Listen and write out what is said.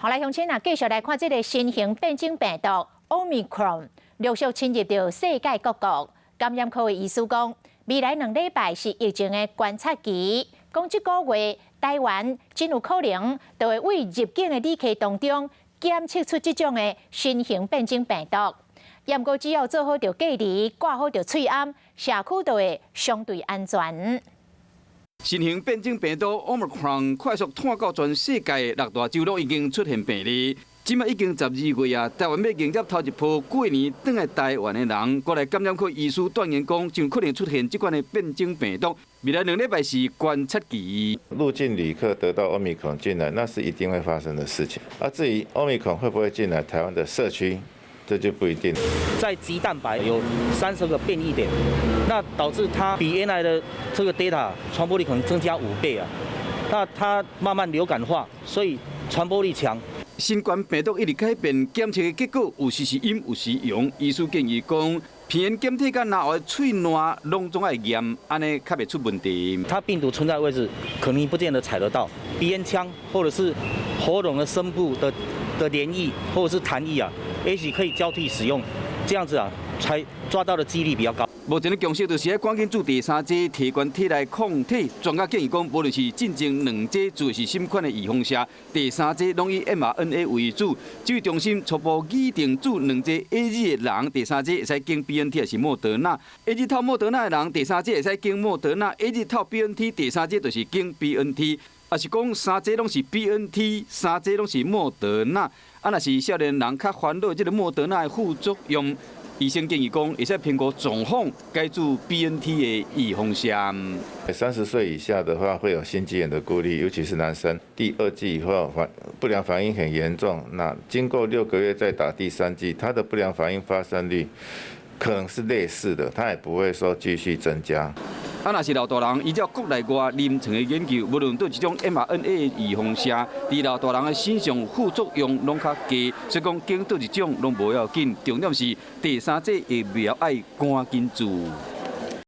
好來，鄉親啊，繼續來看這个新型變種病毒 Omicron 陸續侵入著世界各國。感染科的醫師講，未來2禮拜是疫情的觀察期。講這個月台灣真有可能就會對入境的旅客當中檢測出這種的新型變種病毒。毋過只要做好著隔離，掛好著喙罨，社區就會相對安全。新型變種病毒 Omicron 快速湠到全世界六大洲攏已經出現病例。這馬已經12月啊，台灣欲迎接頭一波過年轉來台灣的人，國內感染科醫師斷言講，就可能出現這款的變種病毒。未來2禮拜是觀察期。入境旅客得到 Omicron 進來，那是一定會發生的事情。啊，至於 Omicron 會不會進來台灣的社區，這就不一定。在棘蛋白有30個變異點，那導致它比原來的這個 Delta 傳播力可能增加5倍啊。那它慢慢流感化，所以傳播力強。新冠病毒一直改變，檢測的結果有時是陰，有時陽。醫師建議講，鼻咽檢體佮嚨喉喙瀾攏總愛驗，按呢較袂出問題。它病毒存在位置可能不見得採得到，鼻咽腔或者是喉嚨的深部的黏液或者是痰液啊，也許可以交替使用，這樣子啊，才抓到的幾率比較高。目前的共識就是愛趕緊注第三劑，提懸體內抗體。專家建議講，無論是進前兩劑注的是啥款的預防射，第三劑攏以 mRNA 為主。指揮中心初步擬定注兩劑 AZ 的人，第三劑會使揀 BNT 抑是莫德納；AZ 套莫德納的人，第三劑會使揀莫德納；AZ 套 BNT，第三劑就是揀 BNT。抑是講三劑攏是 BNT，三劑攏是莫德納。啊，若是少年人較煩惱這个莫德納的副作用，醫生建議講，會使評估狀況，改注 BNT 的預防射。 30歲以下的話，會有心肌炎的顧慮，尤其是男生。第二劑以後不良反應很嚴重，那經過6個月再打第三劑，它的不良反應發生率可能是類似的，它也不會說繼續增加。啊，若是老大人，依照國內外臨床的研究，無論佗一種 mRNA 的預防射，佇老大人的身上副作用攏較低，所以講揀佗一種攏無要緊，重點是第三劑疫苗愛趕緊注。